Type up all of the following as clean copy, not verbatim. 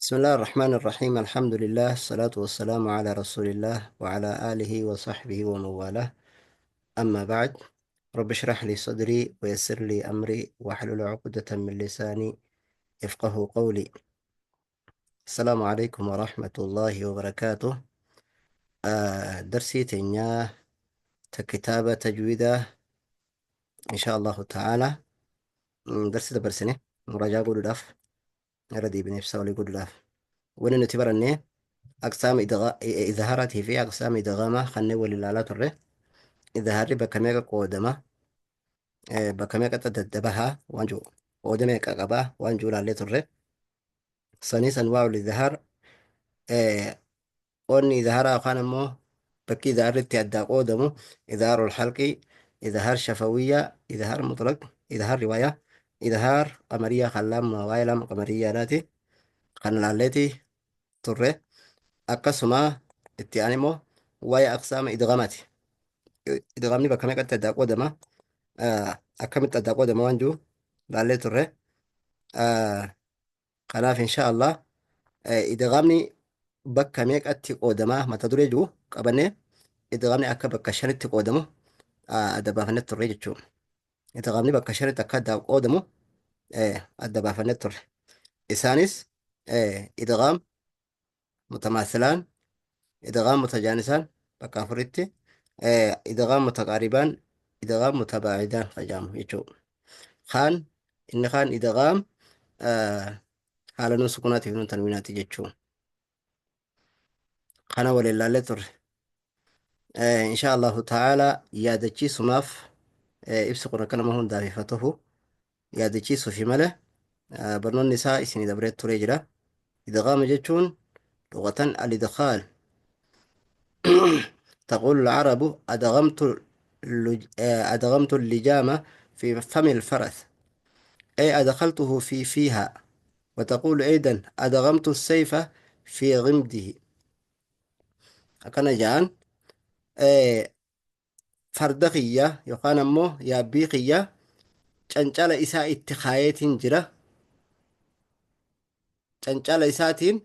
بسم الله الرحمن الرحيم، الحمد لله، الصلاة والسلام على رسول الله وعلى آله وصحبه ومن والاه. أما بعد، رب اشرح لي صدري ويسر لي أمري واحلل عقدة من لساني يفقه قولي. السلام عليكم ورحمة الله وبركاته. درسي تنيا كتابة تجويدة إن شاء الله تعالى. درسي دبرسني مراجعة قول داف ردي بنفسه ولي قول داف وين نتبرني أقسام إظهارته في أقسام إدغامة خلني وللالات الره إظهاري بكمية قودمة بكمية تدبها وانجو قودمة كقبا وانجو لالي الره سنيس أنواع الإظهار. قولني إظهار أخانا مو بكي إظهار التعدى قودمو إظهار الحلقي، إظهار شفوية، إظهار مطلق، إظهار رواية، إظهار قمرية خلام وايلم قمرية لاتي خلنا لالتي تره. Akkasuma itti aanee immoo waa'ee aqsaama idghamaati. Idghamni bakka meeqatti addaa qoodama? Akkamitti addaa qoodama waan jiru laallee turre. Kanaaf insha Allah idghamni bakka meeqatti qoodama mata duree jiru qabannee idghamni akka bakka shanitti qoodamu adda baafannee turre jechuudha. Idghamni bakka shanitti akka adda qoodamu adda baafannee turre. Isaanis idgham mutamaasilaan, idghaam mutajaanisaan bakka afuritti, idghaam mutaqaaribaan, idghaam mutabaacidaan fayyadamu jechuudha. Kaan inni kaan idghaam haala nuun sukunaatiif nuun tanwiinaati jechuudha. Kana waliin laallee turre. Insha Allahu ta'ala yaadachiisumaaf ibsi kun akka nama hundaaf ifa ta'u yaadachiisuufi malee barnoonni isaa isinii dabree turee jira. Idghaama jechuun lughatan al-idkhaal. تقول العرب أدغمت اللجام في فم الفرس، أي أدخلته في فيها. وتقول أيضا أدغمت السيف في غمده. أكن جان فردقية يقان أمه يا بيقية cancala isaa itti kaayeetiin jira, cancala isaatiin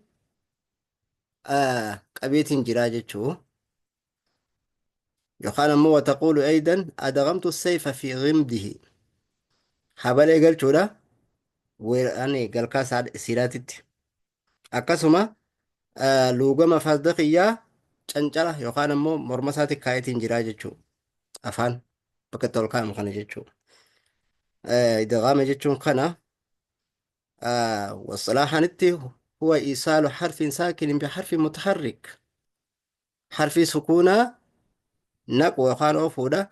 qabeetiin jira jechuu. Yookaan ammoo وتقول أيضا أدغمت السيف في غمده habalee galchuudha ani galkaa siiraatitti. Akkasuma luugama farda kiyyaa cancala yookaan ammoo morma isaatti kaayetiin jira jechuu, afaan bakka itti ol kaa'amu kana jechuu. Idghaama jechuun kana واصطلاحا هو إيصال حرف ساكن بحرف متحرك، حرف سكونة نقو يقال أوفودا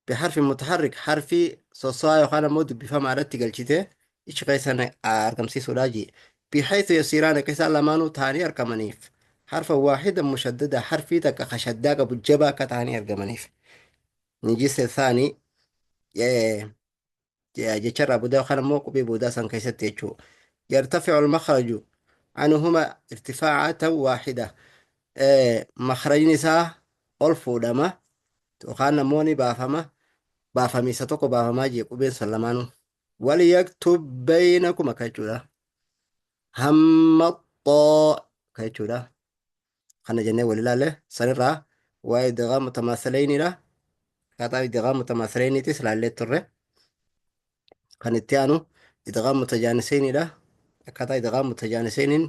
بحرف متحرك، حرف صوصا يقال مود بفهم على تقلشته إيش قيسنا أرقم سولاجي، بحيث يصيران كيسا لمانو تاني أرقمنيف حرفا واحدا مشددا، حرفي تك خشداك أبو الجبا كتاني أرقمنيف نجيس الثاني jecharraa boodaa yookaan ammoo qubee boodaa san keessatti jechuudha. يرتفع المخرج عنهما ارتفاعة واحدة، مخرجni isaa ol fuudhama yookaan ammoo ni baafama, baafamiisa tokko baafamaa jee qubeen san lamaanuu. وليكتب بينكم akka jechuudha. Hamma xoo akka jechuudha. Kana jennee wal ilaalle sanirraa waa'ee idghaam mutamaasileynidha. Akkaataa idghaam mutamaasileynitiis ilaallee turre. Kan itti aanu idghaam mutajaaniseenidha. Akkaataa idghaam mutajaaniseniin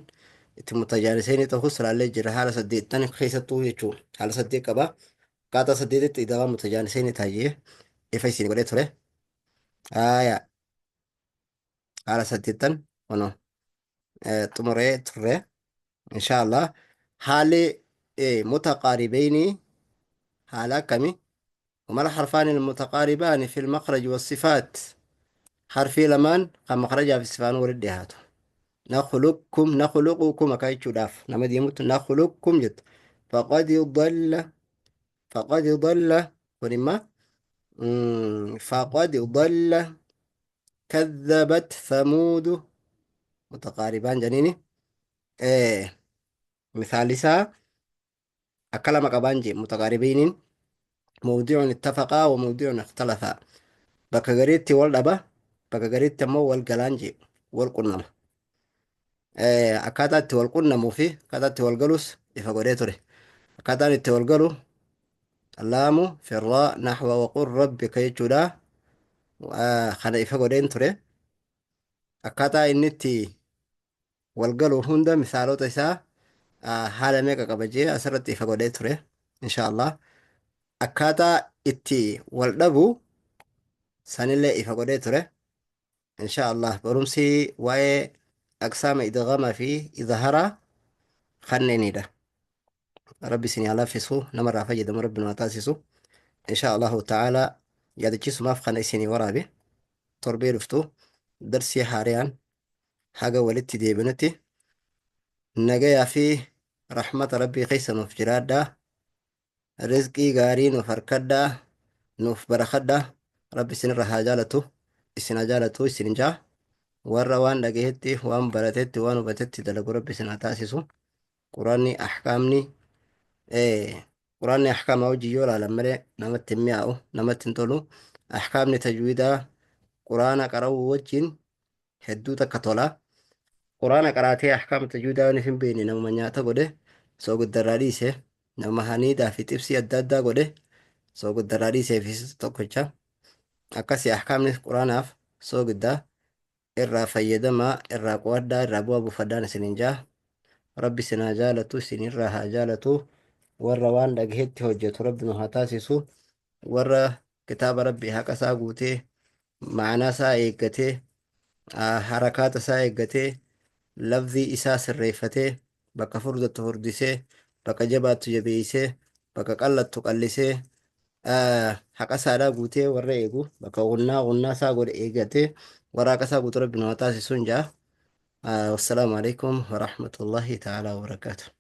itti mutajaaniseenii ta'us ilaallee jira haala saddeettan keessattuu jechuudha. Haala saddeet qaba. Akkaataa saddeetitti idghaam mutajaaniseenii taa'ee ifa isin godhee ture. Haaya, haala saddeettan kunoo xumuree turre. Inshaallah haalli mutaqaaribeynii haala akkamii؟ وما الحرفان المتقاربان في المخرج والصفات، حرفي لمان kan مخرجها في الصفان ولد هاتو نخلقكم نخلقكم akka jechuudhaaf nama deemutti نخلقكم jettu. فقد ضل فقد ضل kun imma فقد ضل كذبت ثمود متقاربان جنيني مثال isaa akka lama qabaan jee متقاربين موضع اتفقا وموضع اختلفا، bakka gariitti wal dhaba, bakka gariitti ammoo wal galaan jee wal qunnama. Akkaataa itti wal qunnamuu fi akkaataa itti wal galus ifa godhee ture. Akkaataan itti wal galu laamu firraa naxwa waqur rabbika jechuudha. Kana ifa godheen ture. Akkaataa inni itti wal galu hunda misaalota isaa haala meeqa qaba jee asirratti ifa godhee ture. Insha Allah. Akkaataa itti wal dhabu sanillee ifa godhee ture. Insha Allah barumsi waa'ee aqsaama idghaama fi idharaa kanneenidha. Rabbi isin haa laaffisu, namarraa fayyadamu Rabbi nu haa taasisu. Insha Allahu ta'ala yaadachiisumaaf kana isinii waraabe. Torbee dhuftu darsii haariyaan haga walitti deebinutti nagayaa fi rahmata Rabbii keessa nuuf jiraadhaa. Rizqii gaarii nuuf harkadhaa, nuuf barakadhaa. Rabbi isinirra haa jaalatu, isin haa jaalatu, isin jaa. Warra waan dhagahetti, waan baratetti, waan hubatetti dalagu Rabbi isin haa taasisu. Quraanni ahkaamni quraanni ahkaama hojii yoo ilaalan malee namatti hin mi'aawu, namatti hin tolu. Ahkaamni tajwiidaa quraana qara'uu wajjin hedduu takka tola. Quraana qaraatee ahkaama tajwiidaa waan hin beekne namuma nyaata godhe soogiddarraa dhiise, nama haniidaa fi xibsii adda addaa godhe soogiddarraa dhiisee fi tokkicha. Akkasii ahkaamni quraanaaf soogiddaa irraa fayyadamaa, irraa qo'adhaa, irraa bu'aa buufadhaan isiniin jaa. Rabbi isin haa jaalatu, isinirraa haa jaalatu. Warra waan dhagahetti hojjetu Rabbi nu haa taasisu. Warra kitaaba Rabbii haqa isaa guutee, ma'anaa isaa eeggatee, harakaata isaa eeggatee, lafzii isaa sirreeffatee, bakka furdattu furdisee, bakka jabaattu jabeessee, bakka qallattu qallisee, haqa isaadhaa guutee warra eegu, bakka gunnaa gunnaa isaa godhe eeggatee, warra haqa isaa guutu Rabbi nu haa taasisu hin jaa. Wassalaamu alaikum warahmatullahi ta'ala wabarakaatuh.